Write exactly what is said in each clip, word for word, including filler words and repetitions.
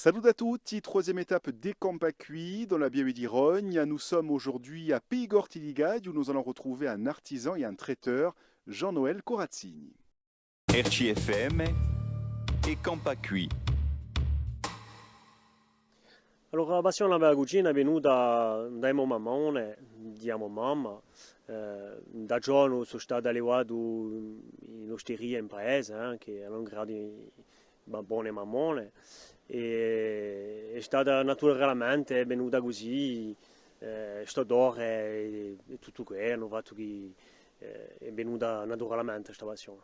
Salute à tutti, troisième étape di È campà quì, dans la pieve di Rogna. Nous sommes aujourd'hui à Pedicorti di Caddi, où nous allons retrouver un artisan et un traiteur, Jean-Noël Corazzini. R C F M, È campà quì. Allora, a passione per a cucina hè venuta da i mo mammone, di a mo mamma. Eh, da ghjovanu sò statu allevatu in osteria in paese, eh, chì anu creatu i babbone è mammone. È hè stata naturalmente, hè venuta cusì, eh, st'odore è, è tuttu què, anu fattu chì, eh, hè venuta naturalmente sta passione.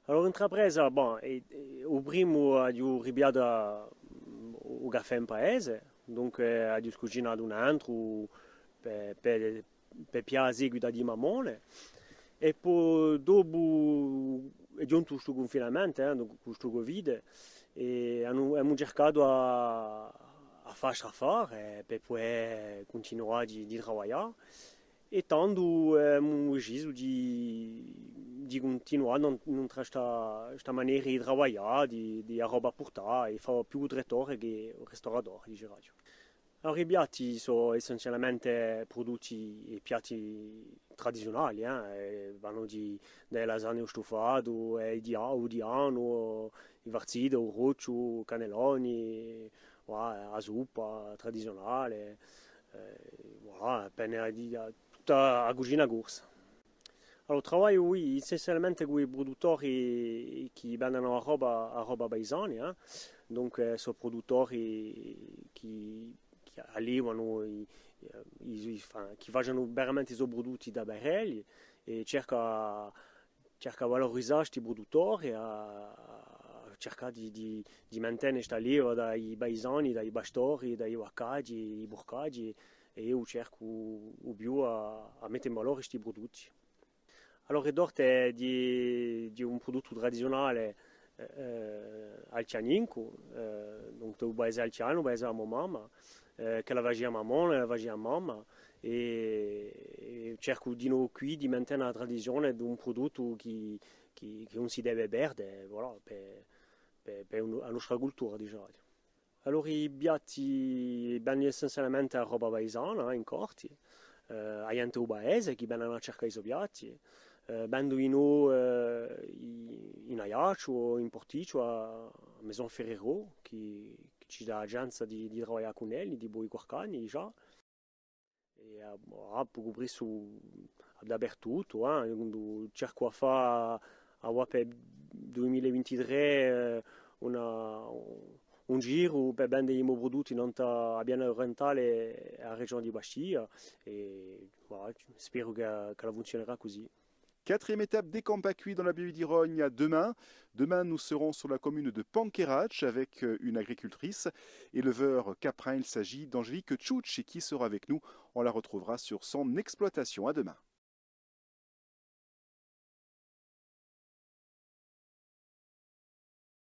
Allora, intrapresa, bon, è, è, u primu aghju ripigliatu, mm, u caffè in paese, dunque aghju scucinatu un antru per, per, per piglià a seguita di mammone. È po dopu hè ghjuntu stu cunfinamentu, eh, dunque, cù stu Covid, è anu, emu circatu à, à fà st'affare per pudè cuntinuà di, di travaglià. È tandu, eh, emu decisu di, di cuntinuà in, in sta, sta manera di travaglià, di, di a roba à purtà, è fà più u trattore chè u ristoratore, diceraghju. Allora, i piatti sò essenzialmente prudutti è piatti tradiziunali, eh, è vanu di, da e lasagne à u stufatu, è di, u tianu, i farziti, u brocciu, cannelloni, voilà, a suppa tradiziunale. Eh, voilà, appena di, tutta a cucina corsa. Allora, travagliu essenzialmente cù i pruduttori chì vendenu a roba, a roba paisana, eh. Dunque, sò pruduttori chì, chì allevanu i, i, i, fa-, chì facenu veramente i so prudutti da per elli è cerca, cerca à valurizà sti pruduttori, à, à circà di, di, di mantene sta leva da i paisani, da i pastori, da i vaccaggi, i purcaggi, è eiu cercu u più à, à mette in valore sti prudutti. Allora, e torte di, di un pruduttu tradiziunale, eh, eh, altianincu, eh, dunque, u paese altianu, u paese di a mo mamma, eh, chì a facia mammone, a facia mamma, è, è cercu di novu quì di mantene a tradizione d'un pruduttu chì, chì, chì ùn si deve perde, voilà, per, per, per un, a nostra cultura, dicemu. Allora, i piatti, vendu essenzialmente a roba paisana, eh, in Corti, eh, a ghjente di u paese chì vene à circà i so piatti, eh, vendu dinò, eh, i-, in Aiacciu o in Porticciu à Maison Ferrero, chì, chì ci dà a chance di, di travaglià cun elli, dipoi qualchì annu digià. È, eh, ah, pocu pressu dapertuttu, eh, quandu cercu à fà, à fà per dui mila è vintitrè, eh, una, un giru per vende i mo prudutti nant'à a Piana Orientale è a regione di Bastia, è, voilà, speru chì, ch'ella funziunerà cusì. Quatrième étape di È campà quì dans la pieve di Rogna demain. Demain, nous serons sur la commune de Pancheraccia avec, euh, une agricultrice, éleveur caprin. Il s'agit d'Angélique Ciucci qui sera avec nous. On la retrouvera sur son exploitation. À demain.